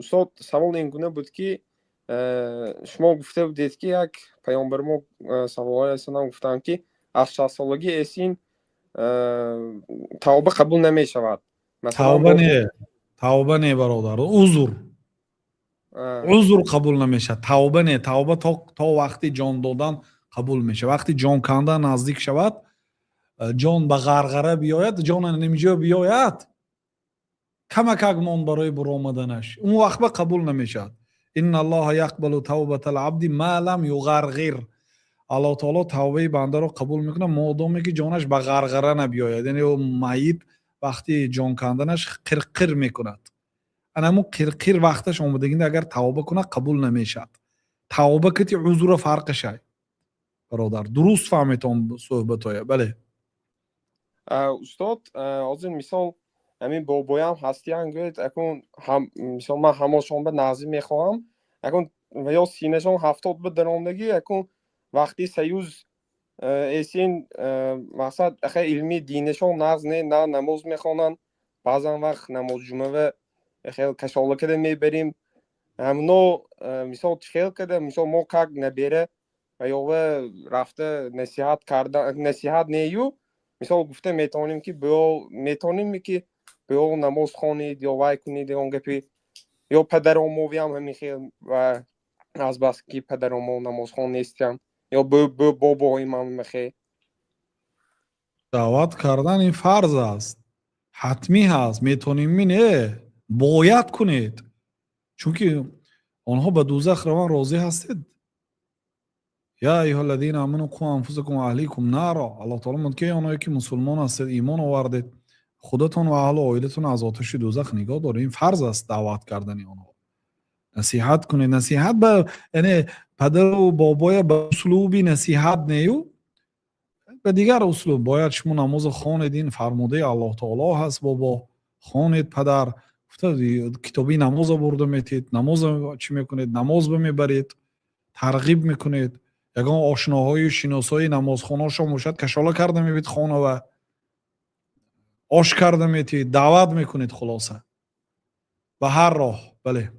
Устод, савол ин гуна буд, ки шумо гуфта будед, ки як паёмбари мо саллаллоҳу алайҳи васаллам гуфтанд, ки аз 60-солагӣ эсин тавба қабул намешавад. Тавба не, тавба не, бародар, узр. Узр қабул намешавад, тавба не. Тавба то вақти ҷон додан қабул мешавад. Вақти ҷон кандан наздик шавад, ҷон ба ғарғара биёяд, ҷон нимҷо биёяд, камакак монд барои буромаданаш, он вақт ба қабул намешавад. إن الله يقبل توبة العبد ما لم يغرغر. Аллоҳ таоло тавбаи бандаро қабул мекунад, модоме ки ҷонаш ба ғарғара набиёяд. Яъне ӯ майит вақти ҷон канданаш қирқир мекунад. Ана қирқир вақташ омадагинда агар тавба кунад, қабул намешавад. Тавба кати узра фарқашай, бародар, дуруст фаҳметон суҳбатоя, бале. Устод, ҳозир, мисол, ҳамин бобоям ҳастиян, гӯед, акун мисол, ман ҳамошон ба нағзӣ мехоҳам. Акун ва ё синашон 70 ба даромдагӣ, акун вақти союз эсин, мақсад, аха, илми динашон нағз не, на намоз мехонанд, баъзан вақт намози ҷумъава хел кашола када мебарем. Ҳамно, мисол, чӣ хел када, мисол, мо как набера ва ёва рафта насиҳат карда, насиҳат нею, мисол, гуфта метавонем, ки метавонем, ки биё, намоз хонед ё вай кунед, он гапи, ё падаромовиам ҳамин хел, ва азбаски падаромо намозхон нестиям, ё бобоим ҳамин. Даъват кардан ин фарз аст, ҳатмӣ ҳаст. Метонем не, бояд кунед, чунки онҳо ба дузах раван розӣ ҳастед? يا أيها الذين آمنوا قوا أنفسكم وأهليكم نارا. Аллоҳ таоло мегӯяд, ки оное ки мусулмон ҳастед, имон овардед, худатон ва аҳлу оилатон аз оташи дӯзах нигоҳ доред. Ин фарз аст, даъват кардани онҳо. Насиҳат кунед. Насиҳат ба, яъне, падару бобоя ба услуби насиҳат нею, ба дигар услуб. Бояд шумо намоза хонед, ин фармудаи Аллоҳ таоло ҳаст, бобо, хонед, падар, гуфта, китоби намоза бурда метед, намоза чӣ мекунед, намоз мебаред, тарғиб мекунед. Ягон ошноҳою шиносои намозхонаошон бошад, кашола карда мебид, хонава ош карда метиҳед, даъват мекунед, хулоса, ба ҳар роҳ, бале.